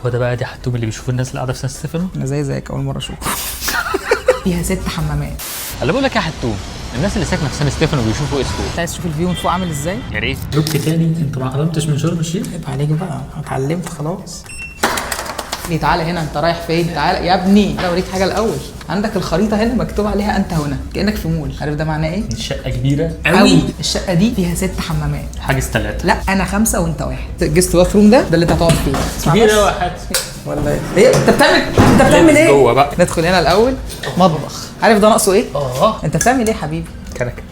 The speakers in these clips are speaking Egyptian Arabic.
هو ده بقى دي حتوم اللي بيشوف الناس اللي قاعدة في سان ستيفانو. انا زي زيك، اول مرة اشوفه. فيها ست حمامات. انا بقول لك يا حتوم، الناس اللي ساكنة في سان ستيفانو بيشوفوا ايه السوق؟ انت عايز تشوف ال view من فوق عامل ازاي؟ يا ريت. look تاني، انت ما حضرتش من شرم الشيخ؟ عيب عليك بقى، اتعلمت خلاص. ليه؟ تعالى هنا، انت رايح فين؟ تعالى يا ابني، انا اوريك حاجة الاول. عندك الخريطة هنا مكتوب عليها انت هنا، كانك في مول. عارف ده معناه ايه؟ الشقة كبيرة. قوي. الشقة دي فيها ست حمامات. حاجز ثلاثه. لا، انا خمسة وانت واحد. ال guest bathroom ده اللي انت هتقعد فيه. اسمع كبيرة بس. قوي يا حاتم. ولا ايه؟ ايه انت بتعمل ايه؟ جوه بقى. ندخل هنا الاول مطبخ. عارف ده ناقصه ايه؟ اه. انت بتعمل ايه يا حبيبي؟ كنكه.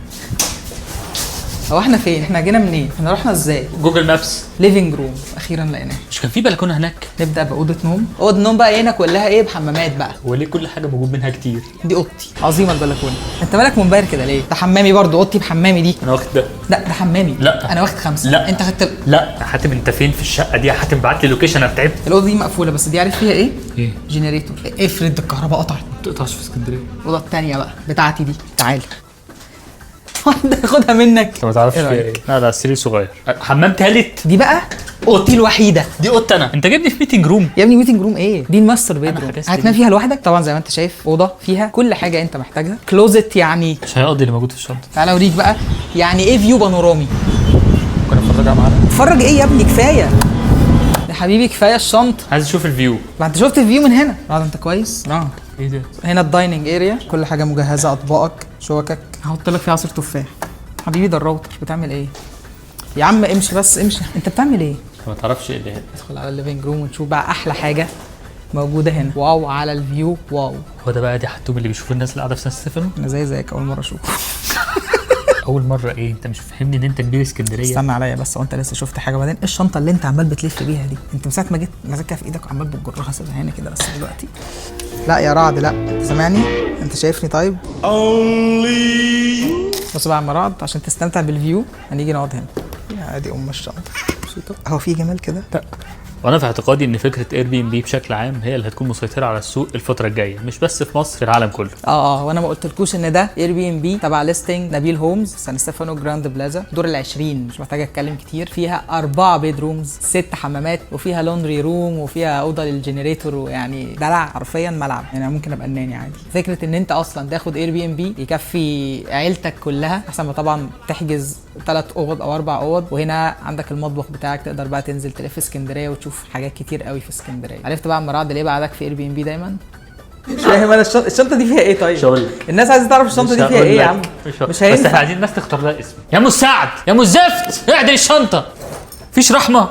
هو احنا فين؟ احنا جينا منين؟ احنا رحنا ازاي؟ Google Maps. living room، اخيرا لقيناه. مش كان في بلكونة هناك؟ نبدا باوضه نوم. اوضة نوم بقى هنا كلها ايه؟ بحمامات بقى. هو ليه كل حاجة موجود منها كتير؟ دي اوضتي، عظيمة البلكونه. انت مالك منبهر كده ليه؟ ده حمامي برضو، اوضتي بحمامي دي. انا واخد ده. لا، ده حمامي. لا. انا واخد خمسه. لا. انت خدت لا يا حاتم، انت فين في الشقة دي يا حاتم؟ بعت لي location، انا تعبت. الاوضة دي مقفوله، بس دي عارف فيها ايه؟ ايه؟ generator، افرض الكهرباء قطعت. ما بتقطعش في اسكندريه. الاوضة الثانية بقى بتاعتي دي، تعالى واحدة خدها منك. انت ما تعرفش إيه فيها رأيك؟ ايه؟ لا، ده سرير صغير، حمام تالت. دي بقى اوضتي الوحيده. دي اوضتي انا، انت جايبني في meeting room. يا ابني meeting room ايه؟ دي ال master bedroom. حجزت هتنام دي. فيها لوحدك طبعا. زي ما انت شايف، اوضة فيها كل حاجة انت محتاجها، closet يعني. مش هيقضي اللي موجود في الشنطه. تعالى اوريك بقى يعني ايه view بانورامي. ممكن اتفرج على معانا؟ اتفرج ايه يا ابني؟ كفاية يا حبيبي، كفاية الشنطه. عايز اشوف ال view. ما انت شفت ال view من هنا. رعد، انت كويس؟ رعد. ايه ده؟ هنا ال dining area، كل حاجة مجهزه، اطباقك، شوكك. هحط لك فيها عصير تفاح. حبيبي ده الراوتر، بتعمل ايه يا عم؟ امشي بس امشي، انت بتعمل ايه؟ انت ما تعرفش ايه اللي هنا. ندخل على ال living room ونشوف بقى احلى حاجة موجودة هنا. wow على ال view، wow. هو ده بقى دي حتوم اللي بيشوف الناس اللي قاعدة في سان ستيفانو. انا زي زيك، اول مرة اشوفه. اول مرة ايه؟ انت مش فاهمني ان انت كبير اسكندريه؟ استنى عليا بس، وانت لسه شفت حاجه؟ بعدين ايه الشنطة اللي انت عمال بتلف بيها دي؟ انت من ساعة ما جيت ماسكها في ايدك وعمال بتجرها. سيبها هنا كده بس دلوقتي. لا يا رعد، لا، انت سامعني؟ انت شايفني؟ طيب بص بقى يا عم رعد، عشان تستمتع بال view هنيجي نقعد هنا. يا دي ام الشنطه، هو في جمال كده؟ لا. وانا في اعتقادي ان فكرة Airbnb بشكل عام هي اللي هتكون مسيطرة على السوق الفترة الجايه، مش بس في مصر، في العالم كله. اه، وانا ما قلتلكوش ان ده Airbnb تبع listing نبيل هومز، سان ستيفانو جراند بلازا، دور ال20. مش محتاجه اتكلم كتير. فيها اربعة bedrooms، ست حمامات، وفيها laundry room، وفيها اوضة لل generator، ويعني دلع، حرفيا ملعب. يعني ممكن ابقى ال nanny عادي. فكرة ان انت اصلا تاخد Airbnb يكفي عيلتك كلها، احسن ما طبعا تحجز ثلاث اوض او اربع اوض. وهنا عندك المطبخ بتاعك، تقدر بقى تنزل تلف اسكندرية وتشوف حاجات كتير قوي في اسكندريه. عرفت بقى عم رعد ليه بقعدك في Airbnb دايما؟ مش فاهم انا الشنطة دي فيها ايه طيب؟ مش هقول لك. الناس عايزه تعرف الشنطة دي فيها ايه يا عم. مش, مش بس هينفع. احنا عايزين الناس تختار لها اسم. يا مساعد، يا مزفت، اعدل الشنطه، مفيش رحمه.